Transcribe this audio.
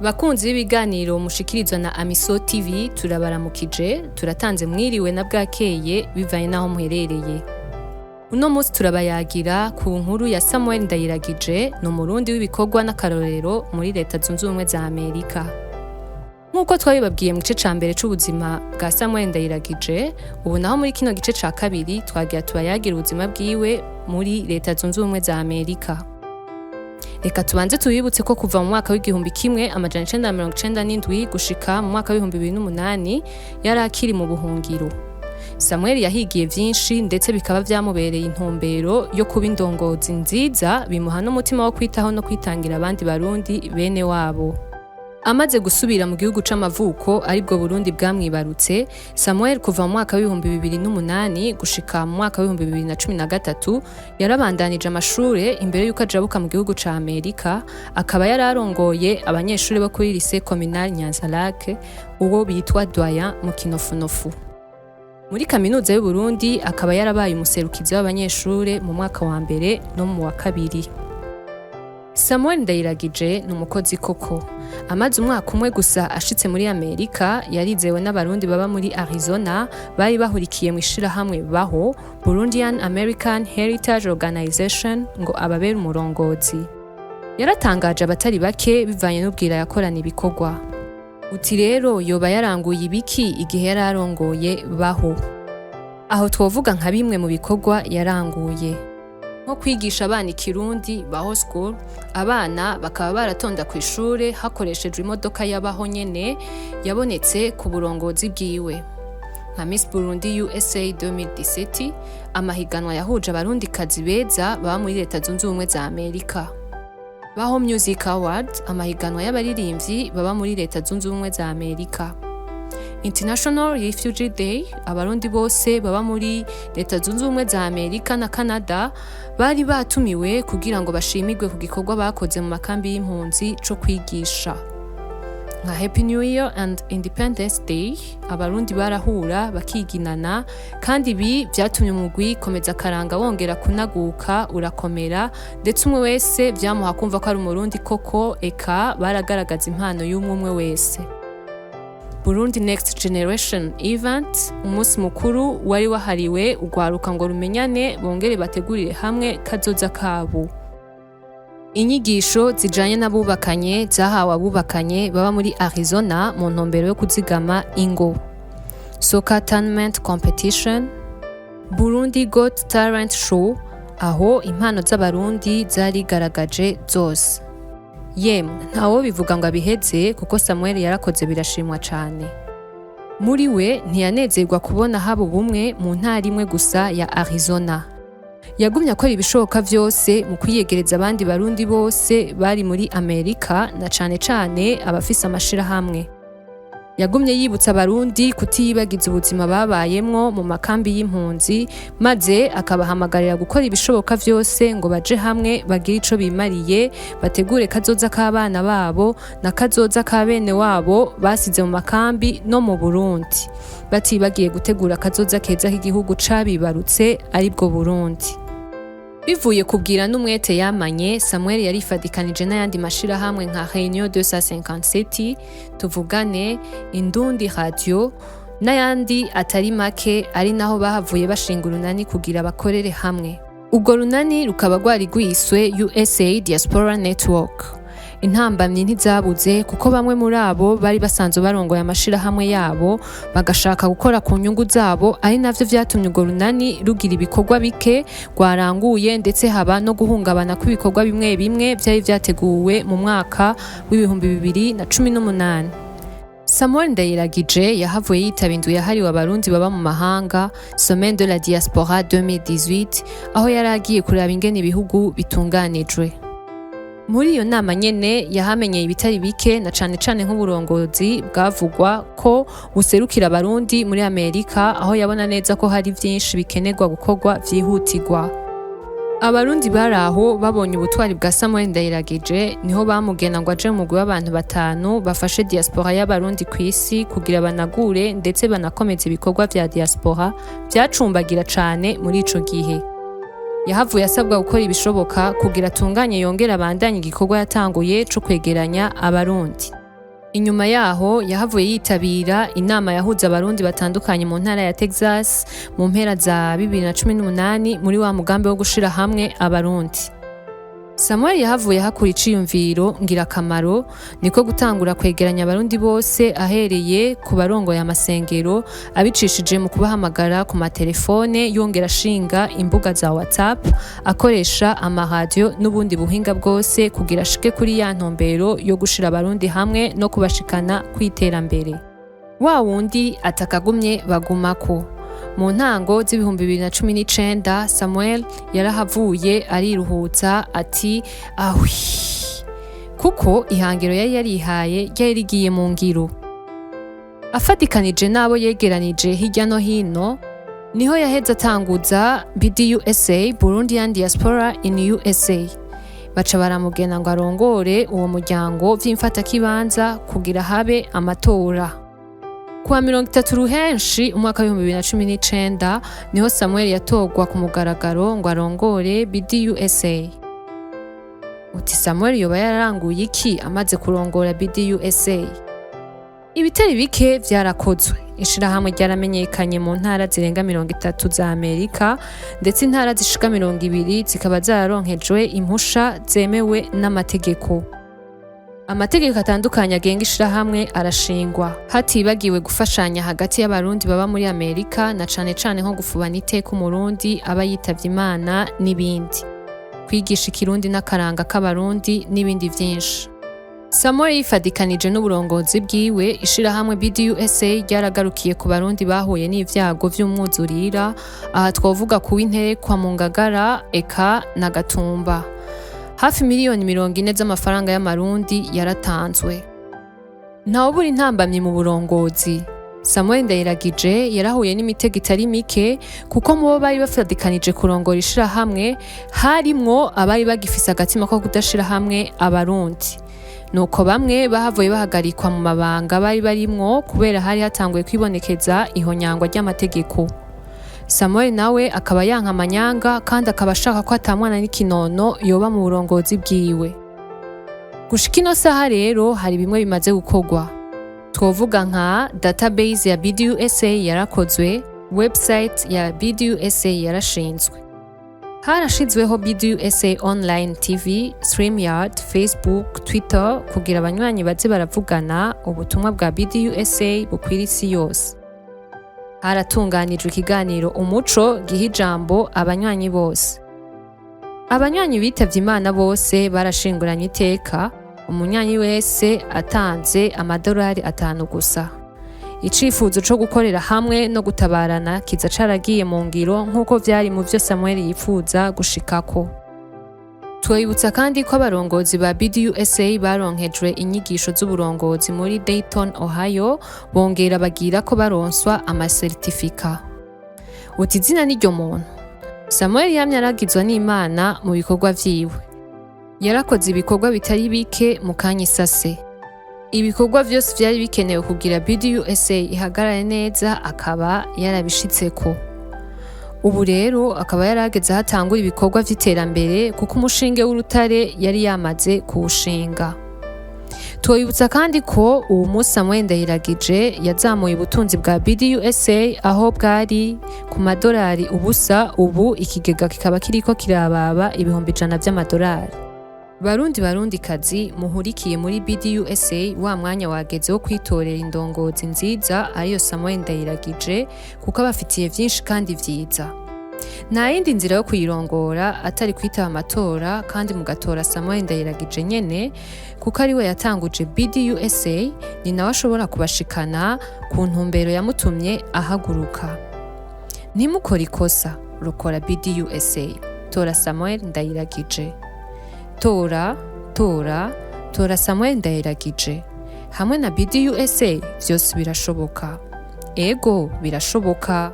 Bakunzi b'ibiganiro mushikirizwa na Amiso TV, turabaramukije, turatanze mwiriwe na bwakeye bivanye n'aho muherereye. Uno munsi turabayagira ku nkuru ya Samuel Ndayiragije, ni Umurundi w'ibikorwa n'akarorero muri Leta Zunze Ubumwe za Amerika. Nk'uko twabibabwiye mu gice ca mbere c'ubuzima bwa Samuel Ndayiragije, ubu naho muri kino gice ca kabiri twagira tubayagira ubuzima bwiwe muri Leta Zunze Ubumwe za Amerika. Reka tubanze tubibutse ko kuva mu mwaka w'1997 gushika mu mwaka w'2008 yari akiri mu buhungiro. Samuel yahigiye vyinshi, ndetse bikaba vyamubereye intumbero yo kuba indongozi nziza, bimuha n'umutima wo kwitaho no kwitangira abandi Barundi bene wabo. Amaze gusubira mu gihugu c'amavuko, aribwo Burundi bwamwibarutse, Samuel kuva mu mwaka w'2008 gushika mu mwaka w'2013 yarabandanije amashure imbere y'uko ajabuka mu gihugu ca Amerika, akaba yararongoye abanyeshuri bo kuri Lycée Communal Nyanza-Lac, uwo bitwa doyen mu kinofunofu. Muri Kaminuza y'u Burundi akaba yarabaye umuserukizi w'abanyeshure mu mwaka wa mbere no mu wa kabiri. Samuel Ndayiragije ni umukozi koko. Amaze umwaka umwe gusa ashitse muri Amerika, yarizewe n'Abarundi baba muri Arizona bari bahurikiye mu ishirahamwe BAHO, Burundian American Heritage Organization, ngo ababere umurongozi. Yaratangaje abatari bake bivanye n'ubwira yakorana ibikorwa. Uti rero yoba yaranguye ibiki igihe yari arongoye BAHO? Aho twovuga nka bimwe mu bikorwa yaranguye, nko kwigisha abana Ikirundi, Baho School, abana bakaba baratonda ku ishure hakoreshejwe imodoka y'abaho nyene yabonetse ku burongozi bwiwe, nka Miss Burundi USA 2017, amahiganwa yahuje Abarundikazi beza baba muri Leta Zunze Ubumwe za Amerika, Baho Music Award, amahiganwa y'abaririmbyi baba muri Leta Zunze Ubumwe za Amerika, International Refugee Day, Abarundi bose baba muri Leta Zunze Ubumwe za Amerika na Canada bari batumiwe kugira ngo bashimirwe ku gikorwa bakoze mu makambi y'impunzi co kwigisha, nka Happy New Year and Independence Day, Abarundi barahura bakiginana, kandi ibi vyatumye umugwi Komeza Karanga wongera kunaguka, urakomera, ndetse umwe wese vyamuha kumva ko ari Umurundi koko. Eka baragaragaza impano y'umwe umwe wese. Burundi Next Generation Event, umunsi mukuru wari wahariwe urwaruka ngo rumenyane bongere bategurire hamwe kazoza kabo. Inyigisho zijanye n'abubakanye zahawe abubakanye baba muri Arizona mu ntumbero yo kuzigama ingo. Soccer Tournament Competition, Burundi Got Talent Show, aho impano z'Abarundi zarigaragaje zose. Yemwe, ntawo bivuga ngo abiheze, kuko Samuel yarakoze birashimwa cane. Muri we ntiyanezerwa kubona haba ubumwe mu ntara imwe gusa ya Arizona. Yagumye akora ibishoboka vyose mu kwiyegereza abandi Barundi bose bari muri Amerika, na cane cane abafise amashirahamwe. Yagumye yibutsa Abarundi kutiyibagiza ubuzima babayemwo mu makambi y'impunzi, maze akabahamagarira gukora ibishoboka vyose ngo baje hamwe, bagire ico bimariye, bategure kazoza k'abana babo na kazoza ka bene wabo basize mu makambi no mu Burundi, batibagiye gutegura kazoza keza k'igihugu cabibarutse, aribwo Burundi. Bivuye kubwira n'umwete yamanye, Samuel yarifadikanije n'ayandi mashirahamwe nka Réunion 257, Tuvugane, Indundi Radio n'ayandi atari make, ari naho bahavuye bashinga urunani kugira bakorere hamwe. Urwo runani rukaba rwari rwiswe USA Diaspora Network. Intambamyi ntizabuze, kuko bamwe muri abo bari basanzwe barongoye amashirahamwe yabo bagashaka gukora ku nyungu zabo, ari navyo vyatumye urwo runani rugira ibikorwa bike rwaranguye, ndetse haba no guhungabana kw'ibikorwa bimwe bimwe vyari vyateguwe mu mwaka w'2018. Samuel Ndayiragije yahavuye yitaba indwi yahariwe Abarundi baba mu mahanga, Semaine de la Diaspora 2018, aho yari agiye kuraba ingene ibihugu bitunganijwe. Muri iyo nama nyene yahamenyeye ibitari bike, na cane cane nk'uburongozi bwavugwa ko buserukira Abarundi muri Amerika, aho yabona neza ko hari vyinshi bikenerwa gukorwa vyihutirwa. Abarundi bari aho babonye ubutwari bwa Samuel Ndayiragije, niho bamugena ngo aje mu mugwi w'abantu batanu bafashe diaspora y'Abarundi kw'isi kugira banagure ndetse banakomeze ibikorwa vya diaspora vyacumbagira cane muri ico gihe. Yahavuye asabwa gukora ibishoboka kugira atunganye yongere abandanye igikorwa yatanguye co kwegeranya Abarundi. Inyuma yaho yahavuye yitabira inama yahuza Abarundi batandukanye mu ntara ya Texas mu mpera za 2018 muri wa mugambi wo gushira hamwe Abarundi. Samuel yahavuye hakura iciyumviro ngirakamaro, niko gutangura kwegeranya Abarundi bose ahereye ku barongoye amasengero, abicishije mu kubahamagara ku matelefone, yongera ashinga imbuga za WhatsApp, akoresha amaradiyo n'ubundi buhinga bwose kugira ashike kuri ya ntumbero yo gushira Abarundi hamwe no kubashikana kw'iterambere. Wa wundi atakagumye bagumako. Mu ntango z'2019 Samuel yarahavuye ariruhutsa ati ahwi, kuko ihangiro yari yarihaye ryari rigiye mu ngiro. Afatikanije n'abo yegeranije hirya no hino, niho yaheze atanguza BDUSA, Burundian Diaspora in USA. Baca baramugena ngo arongore uwo muryango vy'imfatakibanza kugira habe amatora. Kuwa 30 Ruhenshi umwaka w'2019 niho Samuel yatorwa ku mugaragaro ngo arongore BDUSA. Uti Samuel yoba yararanguye iki amaze kurongora BDUSA? Ibitari bike vyarakozwe. Ishirahamwe ryaramenyekanye mu ntara zirenga 30 za Amerika, ndetse intara zishika 20 zikaba zararonkejwe impusha zemewe n'amategeko. Amategeko atandukanye agenga ishirahamwe arashingwa, hatibagiwe gufashanya hagati y'Abarundi baba muri Amerika, na cane cane nko gufubana iteka Umurundi aba yitavye Imana n'ibindi, kwigisha Ikirundi n'akaranga k'Abarundi n'ibindi vyinshi. Samuel yifadikanije n'uburongozi bwiwe, ishirahamwe BDUSA ryaragarukiye ku Barundi bahuye n'ivyago vy'umwuzurira. Aha twovuga ku w'Interekwa mu Ngagara eka na Gatumba. Hafi miliyoni 40 z'amafaranga y'Amarundi yaratanzwe. Ntawubura intambamyi mu burongozi. Samuel Ndayiragije yarahuye n'imitego itari mike, kuko mu bo bari bafadikanije kurongora ishirahamwe harimwo abari bagifise agatima ko kudashira hamwe Abarundi. Nuko bamwe bahavuye bahagarikwa mu mabanga bari barimwo kubera hari hatanguye kwibonekeza ihonyangwa ry'amategeko. Samuel nawe akaba yanka amanyanga kandi akaba ashaka ko ata mwana n'ikinono yoba mu burongozi bwiwe. Gushika ino saha rero hari bimwe bimaze gukorwa. Twovuga nka database ya BDUSA yarakozwe, website ya BDUSA yarashinzwe. Harashizweho BDUSA Online TV, StreamYard, Facebook, Twitter kugira abanywanyi baze baravugana, ubutumwa bwa BDUSA bukwira isi yose. Haratunganijwe ikiganiro Umuco giha ijambo abanywanyi bose. Abanywanyi bitavye Imana bose barashinguranye iteka, umunywanyi wese atanze amadolari 5 gusa. Icifuzo co gukorera hamwe no gutabarana kiza caragiye mu ngiro nk'uko vyari mu vyo Samuel yifuza gushikako. Twibutsa kandi ko abarongozi ba BDUSA baronkejwe inyigisho z'uburongozi muri Dayton, Ohio, bongera bagira ko baronswa amasertifika. Uti izina n'iryo muntu. Samuel yamye aragizwa n'Imana mu bikorwa vyiwe. Yarakoze ibikorwa bitari bike mu kanya isase. Ibikorwa vyose vyari bikenewe kugira BDUSA ihagarare neza akaba yarabishitseko. Ubu rero akaba yarageze aho atangura ibikorwa vy'iterambere, kuko umushinge w'urutare yari yamaze kuwushinga. Twibutsa kandi ko uwo munsi Samuel Ndayiragije yazamuye ubutunzi bwa BDUSA aho bwari ku madolari ubusa, ubu ikigega kikaba kiriko kirababa 100,000 vy'amadolari. Barundi, Barundikazi muhurikiye muri BDUSA, wa mwanya wageze wo kwitorera indongozi nziza ariyo Samuel Ndayiragije, kuko abafitiye vyinshi kandi vyiza. Nta yindi nzira yo kuyirongora atari kwitaba amatora kandi mugatora Samuel Ndayiragije nyene, kuko ariwe yatanguje BDUSA, ni nawe ashobora kubashikana ku ntumbero yamutumye ahaguruka. Ntimukore ikosa, rokora BDUSA. Tora Samuel Ndayiragije. Tora, tora, tora Samuel Ndayiragije. Hamwe na BDUSA vyose birashoboka. Ego, birashoboka.